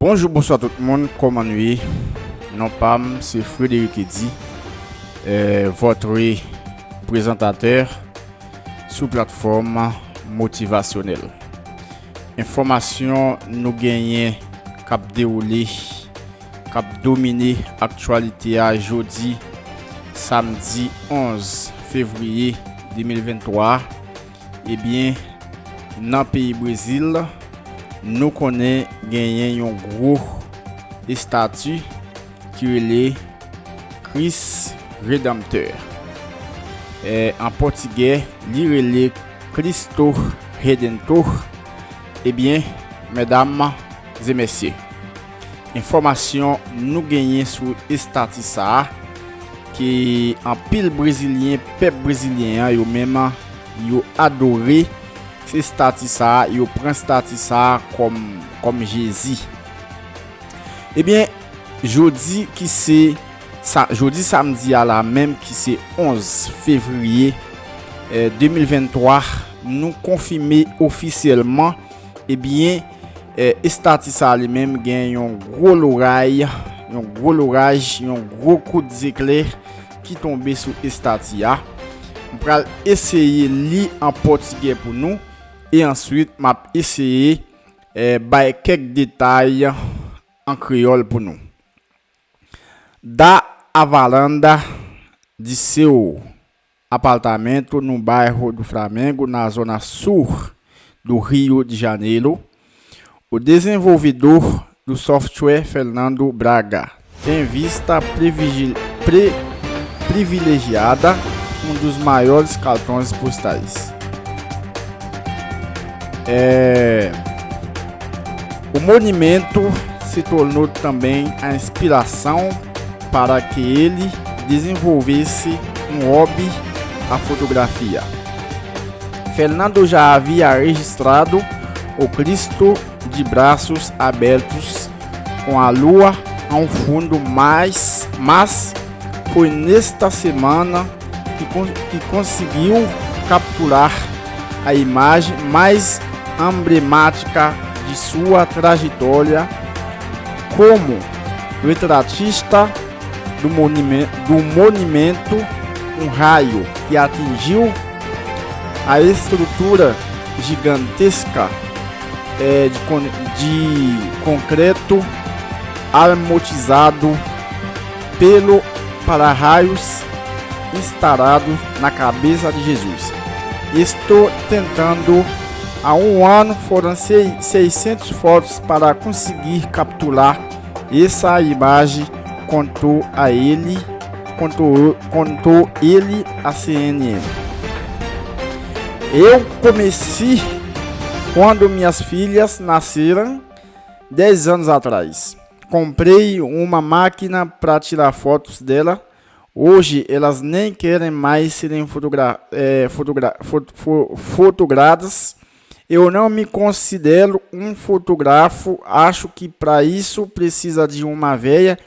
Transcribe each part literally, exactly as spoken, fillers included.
Bonjou, bonswa tout moun, kòman nou ye? Non pa m, se Frédéric Eddy, euh, votre présentateur sou platfòm motivasyonèl. Enfòmasyon nou genyen k ap dewoule, k ap domine aktyalite a jodi, samdi onz fevriye de mil venntwa a. Ebyen, nan peyi Brezil, nou konnen genyen yon gwo estati ki rele Kris Redanmtè. E, an pòtigè, li rele Cristo Redentor. Ebyen, medam e mesye, enfòmasyon nou genyen sou estati sa a, ke anpil Brezilyen, pèp brezilyen an, yo menm, yo adore estati sa a, yo pran estati sa a kòm, kòm Jezi. Ebyen, jodi ki se sa, jodi samdi a la menm ki se onz fevriye, eh, de mil venntwa, nou konfime ofisyèlman, ebyen, eh, estati sa a li menm gen yon gwo loray, yon gwo loraj, yon gwo kout zeklè ki tonbe sou estati a. M pral eseye li an pòtigè pou nou, e answit m ap eseye, eh, bay kèk detay an kreyòl pou nou. Da a varanda de seu apartamento no bairro do Flamengo, na zona sul do Rio de Janeiro, o desenvolvedor do software Fernando Braga tem vista previgi-, pre-, privilegiada, um dos maiores cartões postais. É, o monumento se tornou também a inspiração para que ele desenvolvesse um hobby, a fotografia. Fernando já havia registrado o Cristo de braços abertos com a lua ao fundo, mas, mas foi nesta semana que, con- que conseguiu capturar a imagem mais emblemática de sua trajetória como retratista do monime- do monumento, um raio que atingiu a estrutura gigantesca, eh, de con- de concreto amortizado pelo para-raios instalado na cabeça de Jesus. Estou tentando, há um ano foram sei- seiscentas fotos para conseguir capturar essa imagem, contou a ele, contou, contou ele à C N N. Eu comecei quando minhas filhas nasceram dez anos atrás. Comprei uma máquina para tirar fotos dela. Hoje elas nem querem mais serem fotogra- eh, fotogra- fo- fo- fotografadas. Eu não me considero um fotógrafo. Acho que para isso precisa de uma veia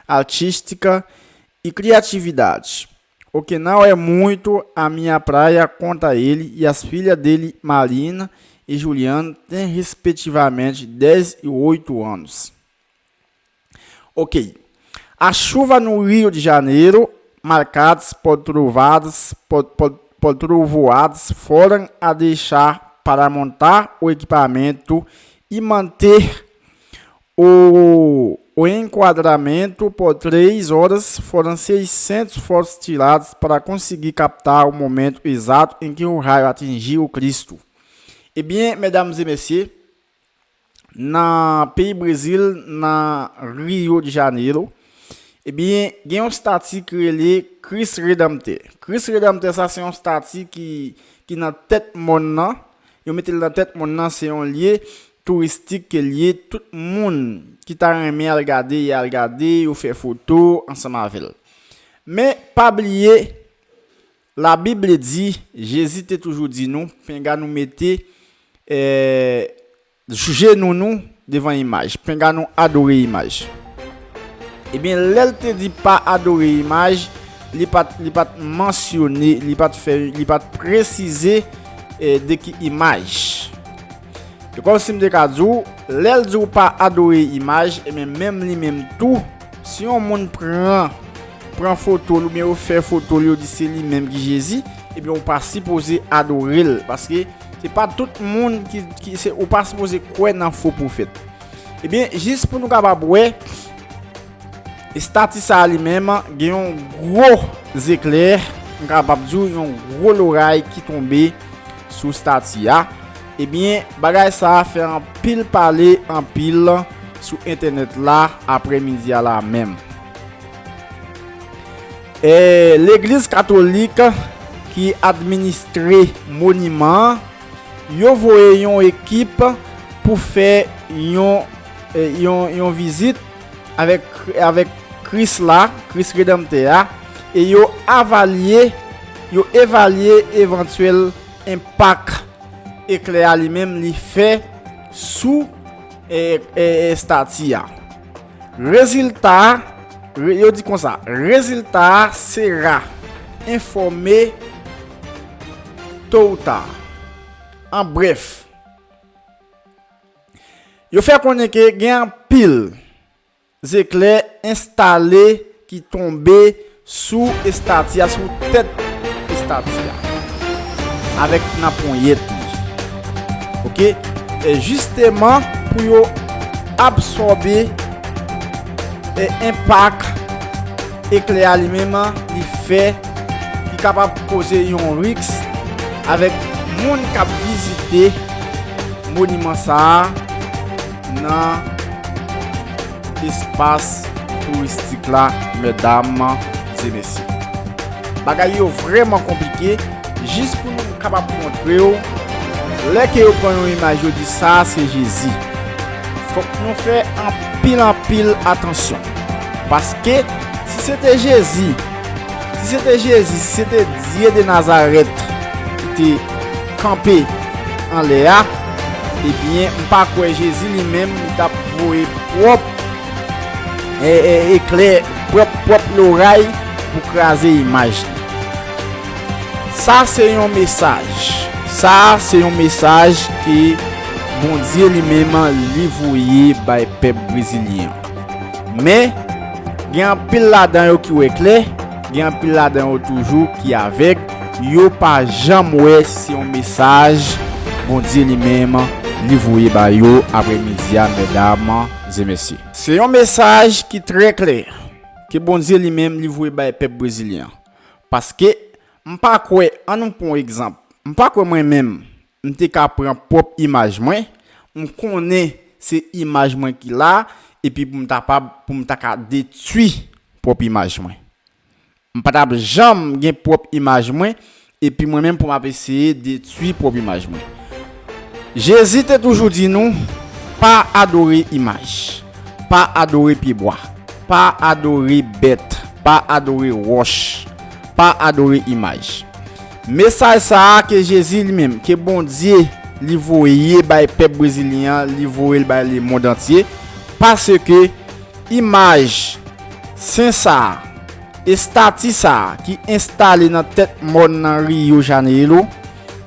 artística e criatividade. O que não é muito a minha praia, conta ele e as filhas dele, Marina e Juliana, têm respectivamente dez e oito anos. Ok. A chuva no Rio de Janeiro, marcadas por trovadas, por, por, por trovoadas, foram a deixar para montar o equipamento e manter o, o enquadramento por três horas. Foram seiscentas fotos tiradas para conseguir captar o momento exato em que o raio atingiu o Cristo. Ebyen, medam e mesye, nan peyi Brezil, nan Rio de Janeiro, ebyen, gen yon estati ki rele Kris Redanmtè. Kris Redanmtè sa, se yon estati ki, ki nan tèt mòn nan. Yo mete l nan tèt mòn nan, se yon lye touristik ke l ye. Tout moun ki ta renmen al gade, y al gade, yo fè foto ansanm avè l. Men, pa bliye, Labib di, Jezi te toujou di nou, penga nou mete, eh, jenou nou devan imaj, penga nou adore imaj. Ebyen, lè l te di pa adore imaj, li pa t, li pa t mansyone, li pa t fè, li pa t presize, eh, de ki imaj. Se kòmsi m te ka di w, lè l di w pa adore imaj, ebyen, menm li menm tou, si yon moun pran, pran foto l oubyen yo fè foto l, yo di se li menm ki Jezi, ebyen, ou pa sipoze adore l, paske se pa tout moun ki, ki se, ou pa sipoze kwè nan fo pwofèt. Ebyen, jis pou nou kapab wè, estati sa a li menm gen yon gwo zeklè, m kapab di w, yon gwo loray ki tonbe sou estati a. Ebyen, bagay sa a fè anpil pale, anpil sou entènèt la, aprèmidi a la menm. E, legliz katolik ki administre moniman an, yo voye yon ekip pou fè yon, e, yon, yon vizit avèk, avèk Kris la, Kris Redanmtè a, e yo avalye, yo evalye evantyèl enpak eklè a li menm li fè sou, e, e, estati a. Rezilta, re- yo di konsa, rezilta a sera enfòme to ou ta. An brèf, yo fè konnen ke gen anpil zeklè enstale ki tonbe sou estati a, sou tèt estati a, avèk nan ponyèt li. Oke? E jisteman pou yo absòbe, e, enpak eklè a li menm li fè, ki kapab koze yon risk avèk moun k ap vizite moniman sa a nan espas touristik la, medam e mesye. Bagay yo vrèman konplike, jis pou nou kapab montre w, lè ke yo pran yon imaj, yo di sa se Jezi. Fòk nou fè anpil, anpil atansyon. Paske, si se te Jezi, si se te Jezi, si se te Dye de Nazarèt ki te kanpe anlè a, ebyen, m pa kwè Jezi li menm, li t ap voye pwòp, e, e, eklè, pwòp, pwòp loray pou kraze imaj li. Sa se yon mesaj. Sa se yon mesaj ke Bondye li menm li voye bay pèp brezilyen an. Men, gen anpil ladan yo ki wè klè, gen anpil ladan yo toujou ki avèg, yo pa janm wè si se yon mesaj Bondye li menm li voye ba yo aprèmidi a, medam e mesye. Se yon mesaj ki trè klè ke Bondye li menm li voye bay pèp brezilyen an. Paske, m pa kwè, ann nou pran yon egzanp, m pa kwè mwen menm, m te ka pran pwòp imaj mwen, m konnen se imaj mwen ki la, epi pou m ta pa, pou m ta ka detwi pwòp imaj mwen. M pa t ap janm gen pwòp imaj mwen, epi mwen menm pou m ap eseye detwi pwòp imaj mwen. Jezi te toujou di nou, pa adore imaj, pa adore pyebwa, pa adore bèt, pa adore wòch, pa adore imaj. Mesaj sa a ke Jezi li menm, ke Bondye li voye bay pèp brezilyen an, li voye l bay lemonn antye, paske imaj sen sa a, estati sa a ki enstale nan tèt mòn nan Rio Janeiro,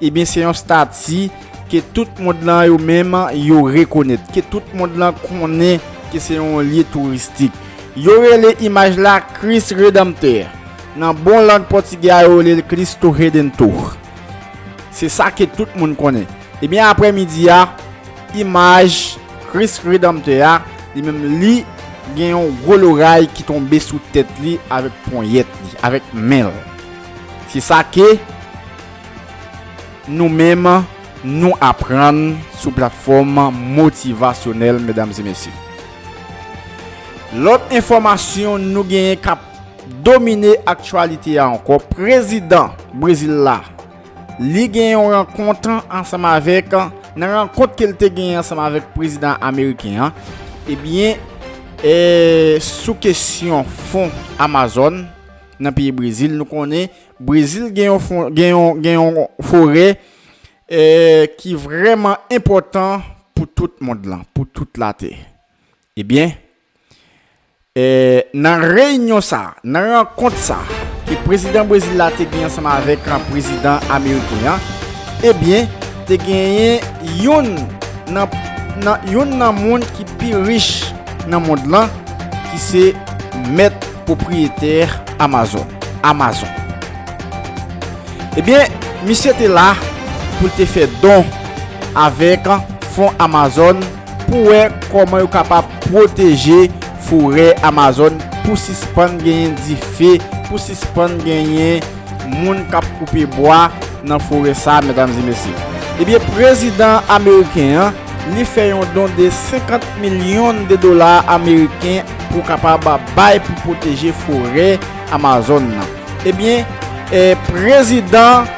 ebyen, se yon estati ke tout mond lan yo menm yo rekonèt, ke tout mond lan konnen ke se yon lye touristik. Yo rele imaj la Kris Redanmtè. Nan bon lang pòtigè a, yo rele l Cristo Redentor. Se sa ke tout moun konnen. Ebyen, aprèmidi a, imaj Kris Redanmtè a, li menm, li gen yon gwo loray ki tonbe sou tèt li avèk ponyèt li, avèk men l. Se sa ke nou menm, nou aprann sou platfòm motivasyonèl, medam e mesye. Lòt enfòmasyon nou genyen k ap domine aktyalite a ankò, prezidan Brezil la, li gen yon rankont ansanm avèk, nan rankont ke l te genyen ansanm avèk prezidan ameriken an, ebyen, e, sou kesyon fon Amazòn nan peyi Brezil, nou konnen Brezil gen yon fon, gen yon, gen yon forè, e, ki vrèman enpòtan pou tout mond lan, pou tout latè. Ebyen, e, nan reyinyon sa, nan rankont sa, ke prezidan Brezil la te gen ansanm avèk prezidan ameriken an, ebyen, te genyen youn nan, nan youn nan moun ki pi rich nan mond lan, ki se mèt pwopriyetè Amazon, Amazon. Ebyen, misye te la pou l te fè don avèk fon Amazon pou wè kòman yo kapab pwoteje forè Amazon, pou sispann genyen dife, pou sispann genyen moun k ap koupe bwa nan forè sa, medam e mesye. Ebyen, prezidan ameriken an, li fè yon don de senkant milyon de dola ameriken pou kapab bay pou pwoteje forè Amazon nan. Ebyen, eh, prezidan,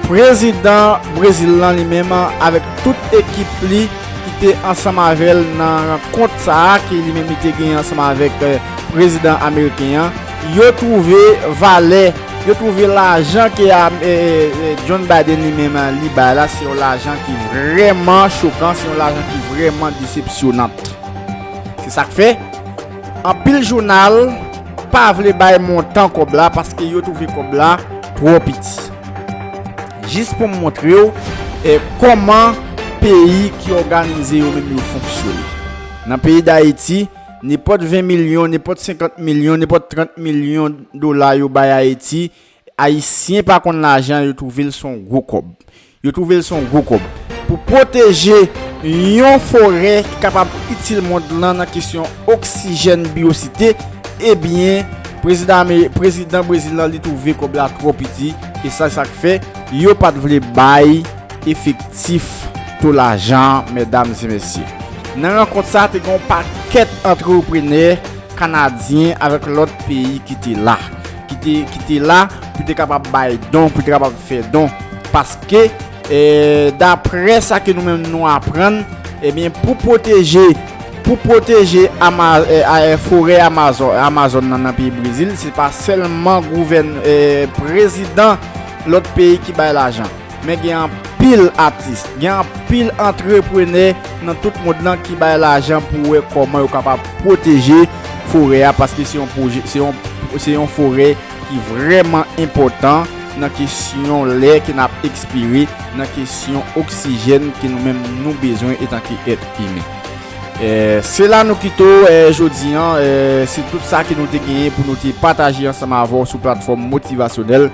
prezidan Brezil lan li menm avèk tout ekip li ki te ansanm avè l nan rankont sa a ke li menm li te genyen ansanm avèk, eh, prezidan ameriken an, yo twouve valè, yo twouve lajan ke, ah, eh, eh, eh, John Biden li menm, ah, li bay la, se yon lajan ki vrèman chokan, se yon lajan ki vrèman desepsyonant. Se sa k fè, anpil jounal pa vle bay montan kòb la paske yo twouve kòb la twò piti. Jis pou m montre w, eh, kòman peyi ki òganize yo menm yo fonksyone. Nan peyi Dayiti, nenpòt ven milyon, nenpòt senkant milyon, nenpòt trant milyon dola yo bay Ayiti, Ayisyen pa konn lajan, yo twouve l se yon gwo kòb. Yo twouve l se yon gwo kòb. Pou pwoteje yon forè ki kapab itil mond lan nan kesyon oksijèn, biyosite, ebyen, prezidan Ame-, prezidan Brezil lan, li twouve kòb la twò piti, e sa, sa k fè yo pa t vle bay efektif to lajan, medam e mesye. Nan rankont sa, te gen yon pakèt antreprenè kanadyen avèk lòt peyi ki te la, ki te, ki te la pou te kapab bay don, pou te kapab fè don. Paske, eh, daprè sa ke nou menm nou aprann, ebyen, pou pwoteje, pou pwoteje Ama-, eh, a, eh, forè Amazon, Amazon nan, nan peyi Brezil, se pa sèlman gouvèn-, eh, prezidan lòt peyi ki bay lajan. Men gen anpil atis, gen anpil antreprenè nan tout mond lan ki bay lajan pou wè kòman yo kapab pwoteje forè a, paske se yon pwojè, se yon, se yon forè ki vrèman enpòtan nan kesyon lè ke n ap ekspire, nan kesyon oksijèn ke nou menm nou bezwen etanke èt imen. Eh, se la nou kite w, eh, jodi an, eh, se tout sa ke nou te genyen pou nou te pataje ansanm avè w sou platfòm motivasyonèl.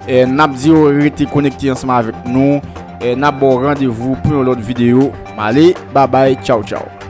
Eh, n ap di w rete konekte ansanm avèk nou. Eh, n ap ba w randevou pou yon lòt videyo. M ale, babay, tchaw, tchaw.